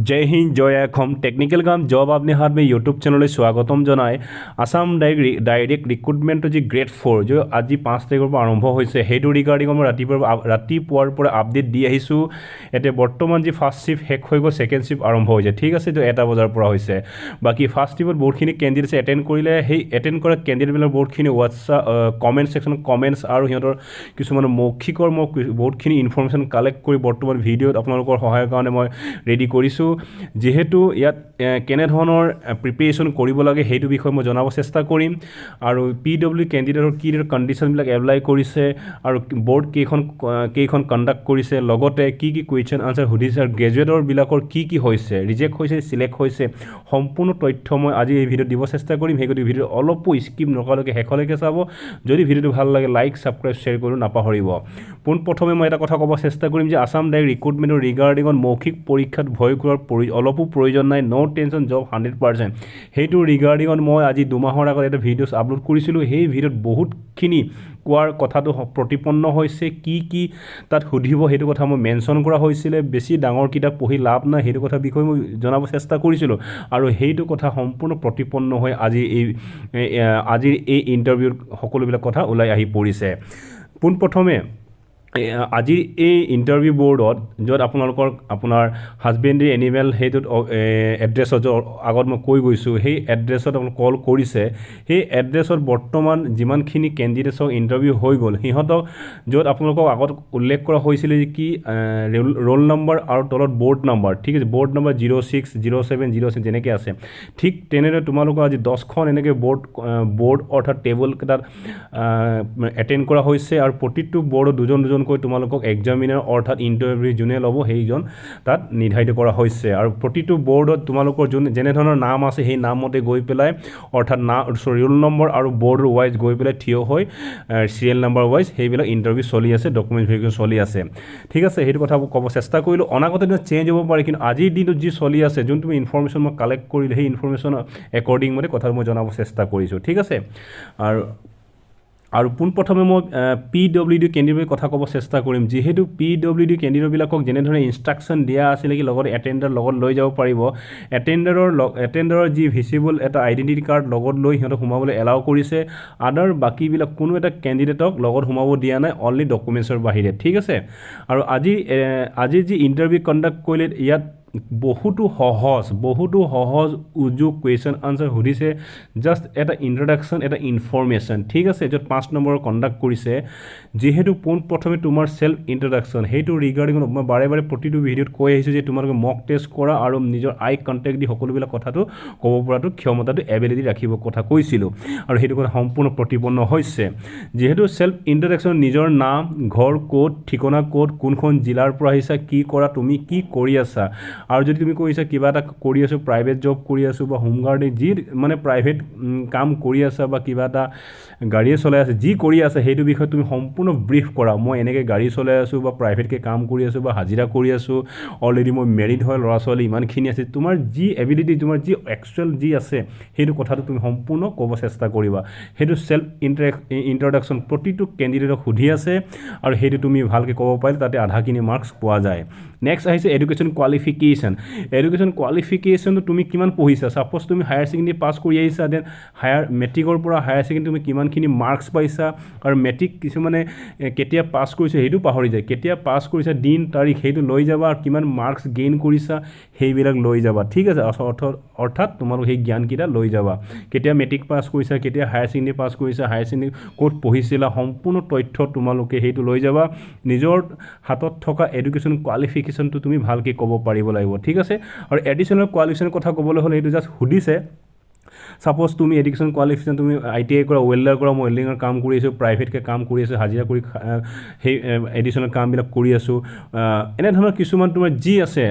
জয় হিন্দ, জয় Assam. Technical কাম job আপনি হাত মে ইউটিউব চেনেললৈ স্বাগতম জনাই আছাম ডাইৰেক্ট ৰিক্ৰুটমেণ্টৰ যি গ্ৰেড ফ'ৰ, जो আজি 5 তাৰিখৰ পৰা আৰম্ভ হৈছে, সেইটো ৰিগাৰ্ডিং মই ৰাতিপুৱাৰ পৰা আপডেট দি আহিছোঁ। এতিয়া বৰ্তমান যি ফাৰ্ষ্ট শ্বিফ্ট শেষ হৈ গ'ল, ছেকেণ্ড শ্বিফ্ট আৰম্ভ হৈছে, ঠিক আছে? এইটো 1 বজাৰ পৰা হৈছে। বাকী ফাৰ্ষ্ট শ্বিফ্টত বহুতখিনি কেণ্ডিডেটছ এটেণ্ড কৰিলে। সেই এটেণ্ড কৰা কেণ্ডিডেটবিলাক বহুতখিনি হোৱাটছআপ কমেণ্ট ছেকশ্যনত কমেণ্টছ আৰু সিহঁতৰ কিছুমান মৌখিকৰ মই বহুতখিনি ইনফৰ্মেশ্যন কালেক্ট কৰি বৰ্তমান ভিডিঅ'ত আপোনালোকৰ সহায়ৰ কাৰণে মই ৰেডি কৰিছোঁ। যিহেতু ইয়াত কেনেধৰণৰ প্ৰিপেৰেশ্যন কৰিব লাগে, সেইটো বিষয়ে মই জনাব চেষ্টা কৰিম আৰু পি ডব্লিউ কেণ্ডিডেটৰ কি দৰে কণ্ডিশ্যনবিলাক এপ্লাই কৰিছে আৰু বৰ্ড কেইখন কেইখন কণ্ডাক্ট কৰিছে, লগতে কি কি কুৱেশ্যন আনচাৰ সুধিছে আৰু গ্ৰেজুৱেটৰবিলাকৰ কি কি হৈছে, ৰিজেক্ট হৈছে, চিলেক্ট হৈছে, সম্পূৰ্ণ তথ্য মই আজি এই ভিডিঅ'ত দিব চেষ্টা কৰিম। সেই গতিকে ভিডিঅ' অলপো স্কিপ নকৰালৈকে শেষলৈকে চাব। যদি ভিডিঅ'টো ভাল লাগে, লাইক, ছাবস্ক্ৰাইব, শ্বেয়াৰ কৰিব নাপাহৰিব। পোনপ্ৰথমে মই এটা কথা ক'ব চেষ্টা কৰিম যে আছাম ডাইৰেক্ট ৰিক্ৰুটমেণ্টৰ ৰিগাৰ্ডিঙত মৌখিক পৰীক্ষাত ভয় কৰাৰ অলপো প্ৰয়োজন নাই। ন' টেনশ্যন, জব 100%। সেইটো ৰিগাৰ্ডিঙত মই আজি 2 মাহৰ আগত এটা ভিডিঅ' আপলোড কৰিছিলোঁ। সেই ভিডিঅ'ত বহুতখিনি কোৱাৰ কথাটো প্ৰতিপন্ন হৈছে। কি কি তাত সুধিব, সেইটো কথা মই মেনশ্যন কৰা হৈছিলে। বেছি ডাঙৰ কিতাপ পঢ়ি লাভ নাই, সেইটো কথা বিষয়ে মই জনাব চেষ্টা কৰিছিলোঁ আৰু সেইটো কথা সম্পূৰ্ণ প্ৰতিপন্ন হৈ আজিৰ এই ইণ্টাৰভিউত সকলোবিলাক কথা ওলাই আহি পৰিছে। পোনপ্ৰথমে আজিৰ এই ইণ্টাৰভিউ বৰ্ডত, য'ত আপোনালোকৰ আপোনাৰ হাজবেণ্ডেৰী এনিমেল সেইটোত এড্ৰেছত, য'ত আগত মই কৈ গৈছোঁ, সেই এড্ৰেছত আপোনালোক কল কৰিছে, সেই এড্ৰেছত বৰ্তমান যিমানখিনি কেণ্ডিডেটছক ইণ্টাৰভিউ হৈ গ'ল, সিহঁতক য'ত আপোনালোকক আগত উল্লেখ কৰা হৈছিলে যে কি ৰোল নম্বৰ আৰু তলত বৰ্ড নম্বৰ, ঠিক আছে, বৰ্ড নম্বৰ 06, 07, 06 যেনেকৈ আছে, ঠিক তেনেদৰে তোমালোকৰ আজি 10খন এনেকৈ বৰ্ড অৰ্থাৎ টেবুল কেইটাত এটেণ্ড কৰা হৈছে আৰু প্ৰতিটো বৰ্ডত দুজন দুজনকৈ তোমালোকক এক্সামিনাৰ অৰ্থাৎ ইণ্টাৰভিউ যোনে ল'ব, সেইজন তাত নিৰ্ধাৰিত কৰা হৈছে। আৰু প্ৰতিটো বৰ্ডত তোমালোকৰ যোন যেনেধৰণৰ নাম আছে, সেই নামমতে গৈ পেলাই, অৰ্থাৎ ৰোল নম্বৰ আৰু বৰ্ডৰ ৱাইজ গৈ পেলাই থিয় হৈ চিৰিয়েল নম্বৰ ৱাইজ সেইবিলাক ইণ্টাৰভিউ চলি আছে, ডকুমেণ্ট ভেৰিফিকেশ্যন চলি আছে, ঠিক আছে? সেইটো কথা ক'ব চেষ্টা কৰিলোঁ। অনাগত দিনত চেঞ্জ হ'ব পাৰে, কিন্তু আজিৰ দিনটোত যি চলি আছে, যোনটো ইনফৰ্মেশ্যন মই কালেক্ট কৰিলোঁ, সেই ইনফৰ্মেশ্যন একৰ্ডিং মতে কথাটো মই জনাব চেষ্টা কৰিছোঁ, ঠিক আছে? আৰু আৰু পোনপ্ৰথমে মই পি ডব্লিউ ডি কেণ্ডিডেটৰ কথা ক'ব চেষ্টা কৰিম। যিহেতু পি ডব্লিউ ডি কেণ্ডিডেটবিলাকক যেনেধৰণে ইনষ্ট্ৰাকশ্যন দিয়া আছিলে কি লগত এটেণ্ডাৰ লগত লৈ যাব পাৰিব, এটেণ্ডাৰৰ যি ভিজিবল এটা আইডেণ্টিটি কাৰ্ড লগত লৈ সিহঁতক সোমাবলৈ এলাউ কৰিছে। আদাৰ বাকীবিলাক কোনো এটা কেণ্ডিডেটক লগত সোমাব দিয়া নাই, অনলি ডকুমেণ্টছৰ বাহিৰে, ঠিক আছে? আৰু আজিৰ যি ইণ্টাৰভিউ কণ্ডাক্ট কৰিলে, ইয়াত বহুতো সহজ উজু কুৱেশ্যন আনচাৰ সুধিছে। জাষ্ট এটা ইণ্ট্ৰডাকশ্যন, এটা ইনফৰ্মেশ্যন, ঠিক আছে, য'ত 5 নম্বৰৰ কণ্ডাক্ট কৰিছে। যিহেতু পোনপ্ৰথমে তোমাৰ চেল্ফ ইণ্ট্ৰডাকশ্যন, সেইটো ৰিগাৰ্ডিঙত মই বাৰে বাৰে প্ৰতিটো ভিডিঅ'ত কৈ আহিছোঁ যে তোমালোকে মক টেষ্ট কৰা আৰু নিজৰ আই কণ্টেক্ট দি সকলোবিলাক কথাটো ক'ব পৰাটো ক্ষমতাটো, এবিলিটি ৰাখিব কথা কৈছিলোঁ আৰু সেইটো কথা সম্পূৰ্ণ প্ৰতিপন্ন হৈছে। যিহেতু চেল্ফ ইণ্ট্ৰডাকশ্যন, নিজৰ নাম, ঘৰ ক'ত, ঠিকনা ক'ত, কোনখন জিলাৰ পৰা আহিছা, কি কৰা, তুমি কি কৰি আছা আৰু যদি তুমি কৈছা কিবা এটা কৰি আছোঁ, প্ৰাইভেট জব কৰি আছোঁ বা হোম গাৰ্ডে যি মানে প্ৰাইভেট কাম কৰি আছা বা কিবা এটা গাড়ীয়ে চলাই আছা, যি কৰি আছা, সেইটো বিষয়ে তুমি সম্পূৰ্ণ ব্ৰিফ কৰা। মই এনেকৈ গাড়ী চলাই আছোঁ বা প্ৰাইভেটকৈ কাম কৰি আছোঁ বা হাজিৰা কৰি আছোঁ, অলৰেডি মই মেৰিড হয়, ল'ৰা ছোৱালী ইমানখিনি আছে। তোমাৰ যি এবিলিটি, তোমাৰ যি একচুৱেল যি আছে, সেইটো কথাটো তুমি সম্পূৰ্ণ ক'ব চেষ্টা কৰিবা। সেইটো চেল্ফ ইণ্ট্ৰডাকশ্যন প্ৰতিটো কেণ্ডিডেটক সুধি আছে আৰু সেইটো তুমি ভালকৈ ক'ব পাৰিলে তাতে আধাখিনি মাৰ্কছ পোৱা যায়। নেক্সট আহিছে এডুকেশ্যন কোৱালিফিকেশ্যন। এডুকেশ্যন কোৱালিফিকেশ্যনটো তুমি কিমান পঢ়িছা? ছাপ'জ তুমি হায়াৰ ছেকেণ্ডেৰী পাছ কৰি আহিছা, then higher মেট্ৰিকৰ পৰা হায়াৰ ছেকেণ্ডেৰী তুমি কিমানখিনি মাৰ্কছ পাইছা। আৰু মেট্ৰিক কিছুমানে কেতিয়া পাছ কৰিছে সেইটো পাহৰি যায়। কেতিয়া পাছ কৰিছা, দিন তাৰিখ সেইটো লৈ যাবা আৰু কিমান মাৰ্কছ গেইন কৰিছা, সেইবিলাক লৈ যাবা, ঠিক আছে? অৰ্থাৎ তোমালোক সেই জ্ঞানকেইটা লৈ যাবা। কেতিয়া মেট্ৰিক পাছ কৰিছা, কেতিয়া হায়াৰ ছেকেণ্ডেৰী পাছ কৰিছা, হায়াৰ ছেকেণ্ডেৰী ক'ত পঢ়িছিলা, সম্পূৰ্ণ তথ্য তোমালোকে সেইটো লৈ যাবা। নিজৰ হাতত থকা এডুকেশ্যন কোৱালিফিকেশ্যনটো তুমি ভালকৈ ক'ব পাৰিব লাগিব, ঠিক আছে? আৰু এডিশ্যনেল কোৱালিফিকেশ্যনৰ কথা ক'বলৈ হ'লে সেইটো জাষ্ট সুধিছে। ছাপ'জ তুমি এডুকেশ্যন কোৱালিফিকেশ্যন, তুমি আইটিআই কৰা, ৱেল্ডাৰ কৰা, মই ৱেল্ডিঙৰ কাম কৰি আছোঁ, প্ৰাইভেটকৈ কাম কৰি আছোঁ, হাজিৰা কৰি সেই এডিশ্যনেল কামবিলাক কৰি আছোঁ, এনেধৰণৰ কিছুমান তোমাৰ যি আছে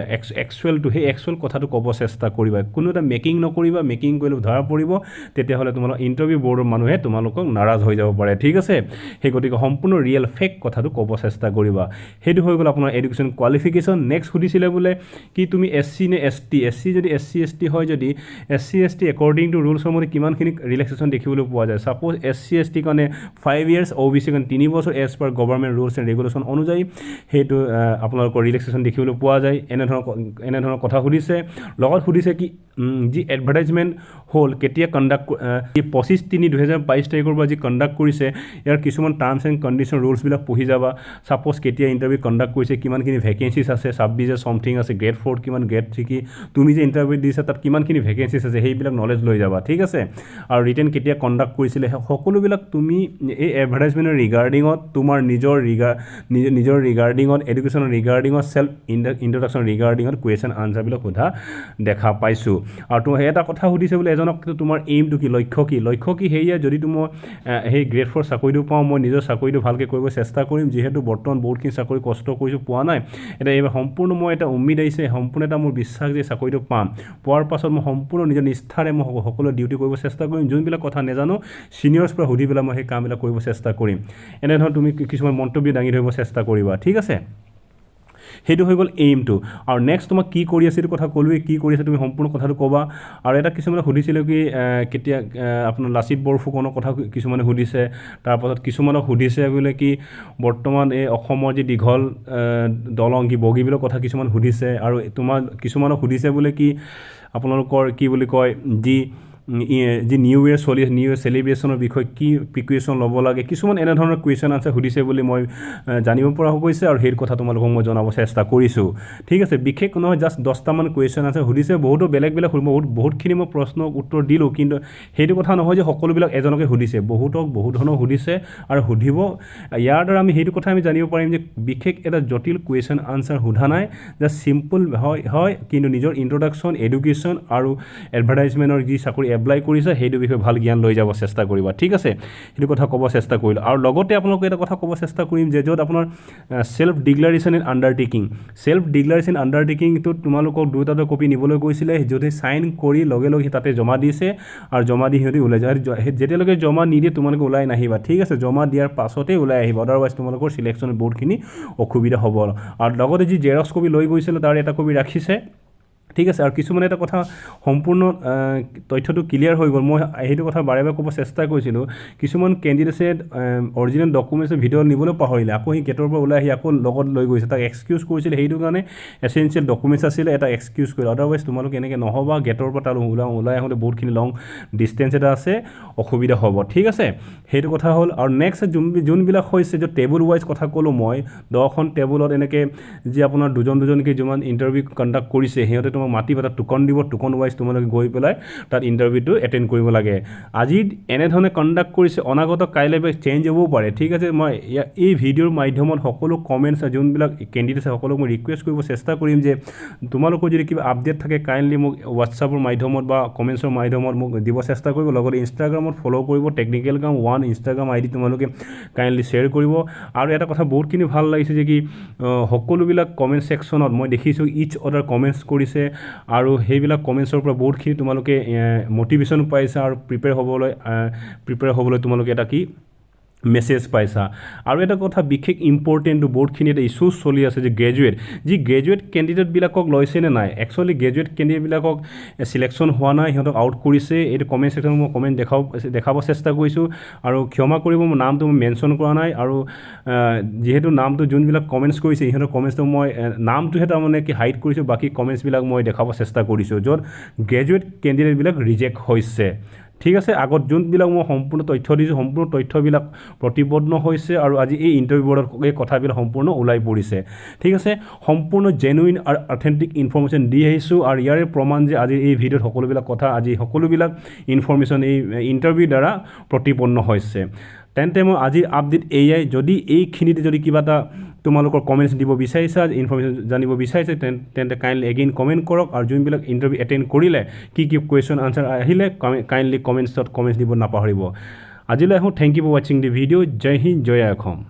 একচুৱেলটো, সেই একচুৱেল কথাটো ক'ব চেষ্টা কৰিবা। কোনো এটা মেকিং নকৰিবা। মেকিং কৰিলে ধৰা পৰিব, তেতিয়াহ'লে তোমালোক ইণ্টাৰভিউ বৰ্ডৰ মানুহে তোমালোকক নাৰাজ হৈ যাব পাৰে, ঠিক আছে? সেই গতিকে সম্পূৰ্ণ ৰিয়েল ফেক্ট কথাটো ক'ব চেষ্টা কৰিবা। সেইটো হৈ গ'ল আপোনাৰ এডুকেশ্যন কোৱালিফিকেশ্যন। নেক্সট সুধিছিলে বোলে কি তুমি এছ চি নে এছ টি? এছ চি যদি, এছ চি, এছ টি হয় যদি, S C, S T according to to ৰুলছৰ মতে কিমানখিনি ৰিলেক্সেশ্যন দেখিবলৈ পোৱা যায়। ছাপ'জ এছ চি, এছ টিৰ কাৰণে 5 ইয়াৰ্ছ, অ' বি চিৰ কাৰণে 3 বছৰ, as per government rules and regulation অনুযায়ী সেইটো আপোনালোকৰ ৰিলেক্সেশ্যন দেখিবলৈ পোৱা যায়। এনেধৰণৰ কথা সুধিছে। লগত সুধিছে কি যি এডভাৰটাইজমেণ্ট হ'ল, কেতিয়া কণ্ডাক্ট, 25/3/2022 তাৰিখৰ পৰা যি কণ্ডাক্ট কৰিছে, ইয়াৰ কিছুমান টাৰ্মছ এণ্ড কণ্ডিশ্যন ৰুলছবিলাক পঢ়ি যাবা। ছাপ'জ কেতিয়া ইণ্টাৰভিউ কণ্ডাক্ট কৰিছে, কিমানখিনি ভেকেঞ্চিছ আছে, 26 ছমথিং আছে, গ্ৰেড ফ'ৰ কিমান, গ্ৰেড থ্ৰী কি, তুমি যে ইণ্টাৰভিউ দিছা তাত কিমানখিনি ভেকেঞ্চিছ আছে, সেইবিলাক নলেজ লৈ যাবা, ঠিক আছে? আৰু ৰিটেন কেতিয়া কণ্ডাক্ট কৰিছিলে, সেই সকলোবিলাক তুমি এই এডভাৰটাইজমেণ্টৰ ৰিগাৰ্ডিঙত তোমাৰ নিজৰ ৰিগাৰ্ডিঙত, এডুকেশ্যনৰ ৰিগাৰ্ডিঙত, চেল্ফ ইণ্ট্ৰডাকশ্যন ৰিগাৰ্ডিঙত কুৱেশ্যন আনচাৰবিলাক সোধা দেখা পাইছোঁ। আৰু তোমাৰ এটা কথা সুধিছে বোলে এজনক, তোমাৰ এইমটো কি, লক্ষ্য কি? লক্ষ্য কি? সেয়ে যদি মই সেই গ্ৰেড ফ'ৰ চাকৰিটো পাওঁ, মই নিজৰ চাকৰিটো ভালকৈ কৰিব চেষ্টা কৰিম। যিহেতু বৰ্তমান বহুতখিনি চাকৰি কষ্ট কৰিছোঁ, পোৱা নাই। এতিয়া এইবাৰ সম্পূৰ্ণ মই এটা উম্মিদ আহিছে, সম্পূৰ্ণ এটা মোৰ বিশ্বাস যে চাকৰিটো পাম। পোৱাৰ পাছত মই সম্পূৰ্ণ নিজৰ নিষ্ঠাৰে মই সকলো ডিউটি কৰিব চেষ্টা কৰিম। যোনবিলাক কথা নাজানো, ছিনিয়ৰ্ছ পৰা সুধি পেলাই মই সেই কামবিলাক কৰিব চেষ্টা কৰিম। এনেধৰণৰ তুমি কিছুমান মন্তব্য দাঙি ধৰিব চেষ্টা কৰিবা, ঠিক আছে? সেইটো হৈ গ'ল এইমটো। আৰু নেক্সট তোমাক কি কৰি আছে, এইটো কথা ক'লোৱেই। কি কৰি আছে তুমি সম্পূৰ্ণ কথাটো ক'বা। আৰু এটা কিছুমানে সুধিছিলে কি কেতিয়া আপোনাৰ লাচিত বৰফুকনৰ কথা কিছুমানে সুধিছে। তাৰপাছত কিছুমানক সুধিছে বোলে কি বৰ্তমান এই অসমৰ যি দীঘল দলং কি বগীবিলৰ কথা কিছুমান সুধিছে। আৰু তোমাৰ কিছুমানক সুধিছে বোলে কি আপোনালোকৰ কি বুলি কয়, যি নিউ ইয়েৰ চলি আছে, নিউ ইয়েৰ চেলিব্ৰেশ্যনৰ বিষয়ে কি প্ৰিকুৱেশ্যন ল'ব লাগে, কিছুমান এনেধৰণৰ কুৱেশ্যন আনচাৰ সুধিছে বুলি মই জানিব পৰা গৈছে আৰু সেই কথা তোমালোকক মই জনাব চেষ্টা কৰিছোঁ, ঠিক আছে? বিশেষ নহয়, জাষ্ট 10টামান কুৱেশ্যন আনচাৰ সুধিছে। বহুতো বেলেগ বেলেগ বহুতখিনি মই প্ৰশ্নৰ উত্তৰ দিলোঁ। কিন্তু সেইটো কথা নহয় যে সকলোবিলাক এজনকে সুধিছে, বহুতক বহুত ধৰণৰ সুধিছে আৰু সুধিব। ইয়াৰ দ্বাৰা আমি সেইটো কথা আমি জানিব পাৰিম যে বিশেষ এটা জটিল কুৱেশ্যন আনচাৰ সোধা নাই, জাষ্ট চিম্পল হয়, কিন্তু নিজৰ ইণ্ট্ৰডাকশ্যন, এডুকেশ্যন আৰু এডভাৰটাইজমেণ্টৰ যি চাকৰি এপ্লাই কৰিছে, সেইটো বিষয়ে ভাল জ্ঞান লৈ যাব চেষ্টা কৰিবা, ঠিক আছে? সেইটো কথা ক'ব চেষ্টা কৰিলোঁ। আৰু লগতে আপোনালোকে এটা কথা ক'ব চেষ্টা কৰিম যে য'ত আপোনাৰ self declaration and undertaking, self declaration আণ্ডাৰটেকিংটোত তোমালোকক দুটা দুটা কপি নিবলৈ কৈছিলে, য'তে চাইন কৰি লগে লগে তাতে জমা দিছে আৰু জমা দি সিহঁতি ওলাই যায়। যেতিয়ালৈকে জমা নিদিয়ে, তোমালোকে ওলাই নাহিবা, ঠিক আছে? জমা দিয়াৰ পাছতেই ওলাই আহিবা, আদাৰৱাইজ তোমালোকৰ চিলেকশ্যনত বহুতখিনি অসুবিধা হ'ব। আৰু লগতে যি জেৰক্স কপি লৈ গৈছিলে, তাৰ এটা কপি ৰাখিছে, ঠিক আছে? আৰু কিছুমানে এটা কথা সম্পূৰ্ণ তথ্যটো ক্লিয়াৰ হৈ গ'ল। মই সেইটো কথা বাৰে বাৰে ক'ব চেষ্টা কৰিছিলোঁ। কিছুমান কেণ্ডিডেটছে অৰিজিনেল ডকুমেণ্টছৰ ভিতৰত নিবলৈ পাহৰিলে, আকৌ সি গেটৰ পৰা ওলাই আহি আকৌ লগত লৈ গৈছে। তাক এক্সকিউজ কৰিছিলে, সেইটো কাৰণে এচেঞ্চিয়েল ডকুমেণ্টছ আছিলে, এটা এক্সকিউজ কৰিলে। আদাৰৱাইজ তোমালোকে এনেকৈ নহ'বা, গেটৰ পৰা তাত ওলাই আহোঁতে বহুতখিনি লং ডিষ্টেঞ্চ এটা আছে, অসুবিধা হ'ব, ঠিক আছে? সেইটো কথা হ'ল। আৰু নেক্সট যোনবিলাক হৈছে যে টেবুল ৱাইজ কথা ক'লোঁ মই, 10খন টেবুলত এনেকৈ যি আপোনাৰ দুজন দুজনকৈ যিমান ইণ্টাৰভিউ কণ্ডাক্ট কৰিছে, সিহঁতে তোমাক মাতিব, তাত টোকন দিব, টোকন ৱাইজ তোমালোকে গৈ পেলাই তাত ইণ্টাৰভিউটো এটেণ্ড কৰিব লাগে। আজি এনেধৰণে কণ্ডাক্ট কৰিছে, অনাগত কাইলৈ চেঞ্জ হ'বও পাৰে, ঠিক আছে? মই এই ভিডিঅ'ৰ মাধ্যমত সকলো কমেণ্টছ, যোনবিলাক কেণ্ডিডেট আছে, সকলোক মই ৰিকুৱেষ্ট কৰিব চেষ্টা কৰিম যে তোমালোকৰ যদি কিবা আপডেট থাকে, কাইণ্ডলি মোক হোৱাটছআপৰ মাধ্যমত বা কমেণ্টছৰ মাধ্যমত মোক দিব চেষ্টা কৰিব। লগতে ইনষ্টাগ্ৰামত ফ'ল' কৰিব, টেকনিকেল কাম ওৱান ইনষ্টাগ্ৰাম আই ডি তোমালোকে কাইণ্ডলি শ্বেয়াৰ কৰিব। আৰু এটা কথা বহুতখিনি ভাল লাগিছে যে কি সকলোবিলাক কমেণ্ট ছেকশ্যনত মই দেখিছোঁ ইচ আদাৰ কমেণ্টছ কৰিছে আৰু সেইবিলাক কমেণ্টছৰ পৰা বহুতখিনি তোমালোকে মটিভেশ্যন পাইছা আৰু প্ৰিপেয়াৰ হ'বলৈ তোমালোকে এটা কি মেছেজ পাইছা। আৰু এটা কথা বিশেষ ইম্পৰ্টেণ্টটো, বহুতখিনি এটা ইছ্যুজ চলি আছে যে গ্ৰেজুৱেট কেণ্ডিডেটবিলাকক লৈছে নে নাই। একচুৱেলি গ্ৰেজুৱেট কেণ্ডিডেটবিলাকক চিলেকশ্যন হোৱা নাই, সিহঁতক আউট কৰিছে। এইটো কমেণ্ট ছেকশ্যনত মই কমেণ্ট দেখাব চেষ্টা কৰিছোঁ। আৰু ক্ষমা কৰিব, মোৰ নামটো মই মেনশ্যন কৰা নাই। আৰু যিহেতু নামটো যোনবিলাক কমেণ্টছ কৰিছে, ইহঁতৰ কমেণ্টছটো মই নামটোহে তাৰমানে কি হাইড কৰিছোঁ, বাকী কমেণ্টছবিলাক মই দেখাব চেষ্টা কৰিছোঁ য'ত গ্ৰেজুৱেট কেণ্ডিডেটবিলাক ৰিজেক্ট হৈছে, ঠিক আছে? আগত যোনবিলাক মই সম্পূৰ্ণ তথ্য দিছোঁ, সম্পূৰ্ণ তথ্যবিলাক প্ৰতিপন্ন হৈছে আৰু আজি এই ইণ্টাৰভিউ বৰ্ডত এই কথাবিলাক সম্পূৰ্ণ ওলাই পৰিছে, ঠিক আছে? সম্পূৰ্ণ জেনুইন আৰু অথেণ্টিক ইনফৰ্মেশ্যন দি আহিছোঁ আৰু ইয়াৰে প্ৰমাণ যে আজি এই ভিডিঅ'ত সকলোবিলাক কথা, আজি সকলোবিলাক ইনফৰ্মেশ্যন এই ইণ্টাৰভিউৰ দ্বাৰা প্ৰতিপন্ন হৈছে। তেন্তে মই আজিৰ আপডেট এয়াই। যদি এইখিনিতে যদি কিবা এটা তোমালোকৰ কমেণ্টছ দিব বিচাৰিছা, ইনফৰ্মেশ্যন জানিব বিচাৰিছে, তেন্তে কাইণ্ডলি এগেইন কমেণ্ট কৰক। আৰু যোনবিলাক ইণ্টাৰভিউ এটেণ্ড কৰিলে, কি কি কুৱেশ্যন আনচাৰ আহিলে, কাইণ্ডলি কমেণ্টছত কমেণ্টছ দিব নাপাহৰিব। আজিলৈ আহোঁ। Thank you for watching the video. Jay Hind, Jay Assam.